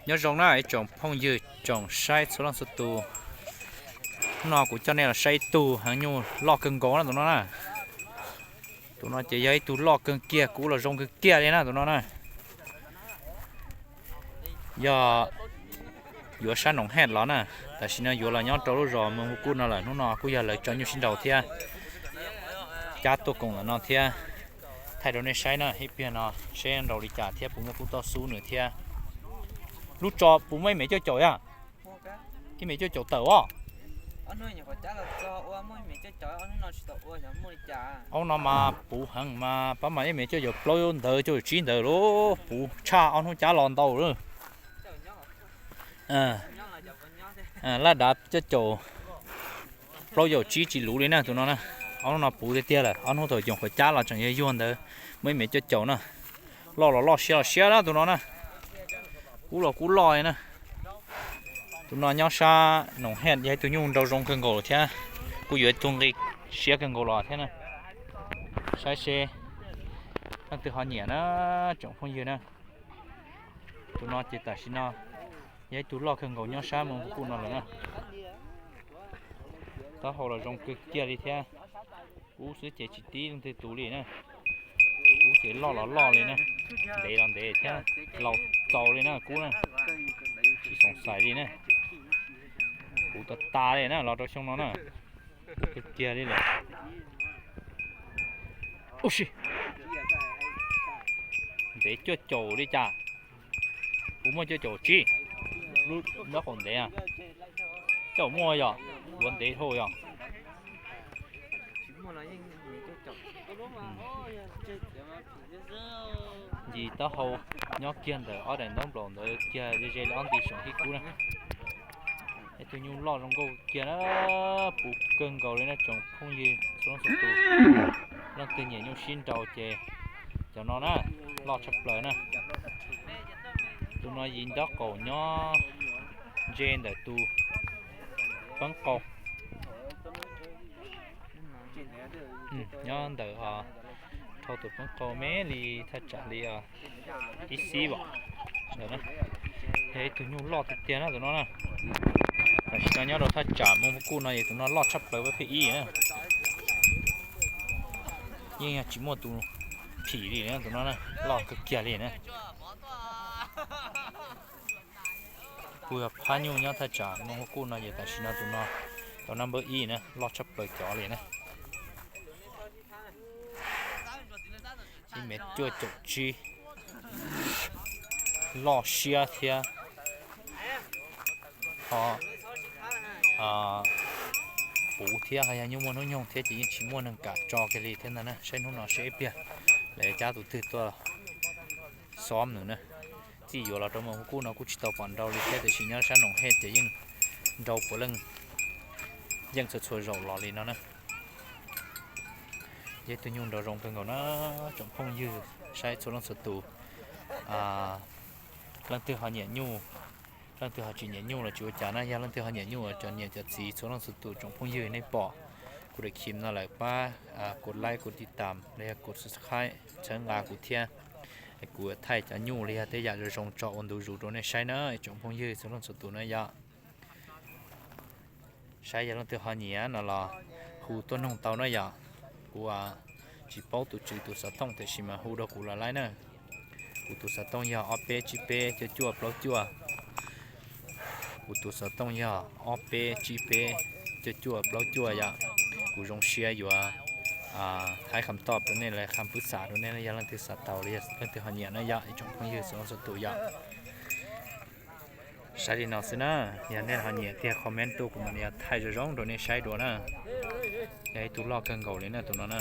Nyob zoo na ib tsoom phooj ywg tsoom saib txhua leej txhua tus. Hnub no kuv coj nej los saib ib tug heev nyuj loj kawg nkaus na tus no na. Tus no ces yog ib tug loj kawg kiag, kub los zoo kawg kiag li na tus no na. Yog yuav sab Noom Hej los na, tam sim no yuav los nyob rau lub zos Moos Hu Kuj no lawm. Hnub no kuj yog lawv tso nyuj sib nraus thiab cab tuaj koom ntawm no thiab thaij rau nej saib na ib pliag no seb nraus li cas thiab puas muaj kub toj xub nws thiab. Lub tso puas muaj ib mev cuaj caum yog? Ib mev cuaj caum tawm os. Ob no mas puv heev mas pab mas ib mev cuaj caum plaub ntawd cuaj caum tsib ntawd lauj, puv tshaj ob hnub cab los ntau lawm. Laj dav cuaj caum plaub caum tsib tsis luv li na tus no na. Ob hnub no puv tiag tiag lawm, ob hnub thaum yoom qhuav cab los tseem yuag yuag ntawd muaj ib mev cuaj caum na. Loj los loj siab los siab na tus no na. Kub los kub loj li na. Tus no nyob sab Noom Hej yog ib tug nyuj nrau zoo kawg nkaus thiab kuj yuav ib tug nqi siab kawg nkaus los thiab na. Saib seb leej twg ho nyiam na tsoom phooj ywg na. Tus no ces tam sim no yog ib tug loj kawg nkaus nyob sab Moos Hu Kuj no lawm na. Taub hau los zoo kawg kiag li thiab. Kub xwb ces tsis tib leej twg tus li na. Kub ces loj los loj li na, ntev los ntev thiab, laus txaus li na kub na. Tsis xoom xais li na. Puv tas tas li na los rau xyoo no na. Puv kiag kiag li lawm. Ub si, ntev cuaj caum li cas? Puv muaj cuaj caum tsib, lub nraub qaum ntev. Cuaj caum muaj yog, yuav ntev dhau yog. Ncig taub hau nyob kiag ntawm ob daim ntaub nplaum ntawd kiag ze ze li ob nti seem hib kub na. Ib tug nyuj loj zoo nkauj kiag na, puv kawg nkaus li na tsoom phooj ywg txhua leej txhua tus. Leej twg nyiam nyuj sib nraus ces cov no na, loj tshaj plaws na. Tus no yim nraub qaum nyob ntse ntawm tus peeb qau. Nyob ntawm dhau tus peeb qau me li thaj tsam li ib xib vam ntawd na. Yog ib tug nyuj loj tiag tiag na tus no na. Tam sim no nyob rau thaj tsam Moos Hu Kuj no es tus no loj tshaj plaws peb pheej ib na. Yeej yog tsis muaj tus phim li na tus no na, loj kawg kiag li na. Kuj yog phab nyuj nyob thaj tsam Moos Hu Kuj no ces tam sim no tus no tau nab npawb ib na, loj tshaj plaws cov li na. Ib mev cuaj caum tsib, loj siab thiab ho puv thiab ho yog nyuj muaj hnub nyoog thiab ces yeej tsis muaj neeg kam tso kiag li thiab ntag na. Saib hnub no seb ib pliag lawv cab tus twg tuaj xob nws na. Txij yuav los rau Moos Hu Kuj no kuj tsis tau pom nrau li thiab, tiam sis nyob sab Noom Hej ces yeej nrau puav leej yeej txhua txhua zaus los li no na. Yog ib tug nyuj nrau zoo kawg nkaus na tsoom phooj ywg saib txhua leej txhua tus. Leej twg ho nyiam nyuj, leej twg ho tsis nyiam nyuj los tsis ua cas na, yog leej twg ho nyiam nyuj cov niam cov txiv txhua leej txhua tus tsoom phooj ywg nej pom kuv daim khi no lawm pab kuv like kuv tiv tam los yog kuv subscribe txhawb nqa kuv thiab. Kuv thaij cov nyuj los yog tej yam zoo zoo tso ua ntu zus rau nej saib na tsoom phooj ywg txhua leej txhua tus na yom. Saib yog leej twg ho nyiam no los hu tuaj noog tau na yom. Kuv tsis paub tus tswv tus xov tooj tiam sis mas hu rau kuv los laib na. Kuv tus xov tooj yog ob peb tsib peb cuaj cuaj plaub cuaj. Kuv tus xov tooj yog ob peb tsib peb cuaj cuaj plaub cuaj yom. Kuv zoo siab yuav thaij kham toj rau nej los kham pwb xam rau nej yog leej twg xav tau los yog leej twg ho nyiam na yom ib tsoom phooj ywg txhua leej txhua tus yom. Saib li no xwb na, yog nej ho nyiam tiag comment tuaj kuv mam li thaij zoo zoo rau nej saib dua na. Yog ib tug loj kawg nkaus li na tus no na.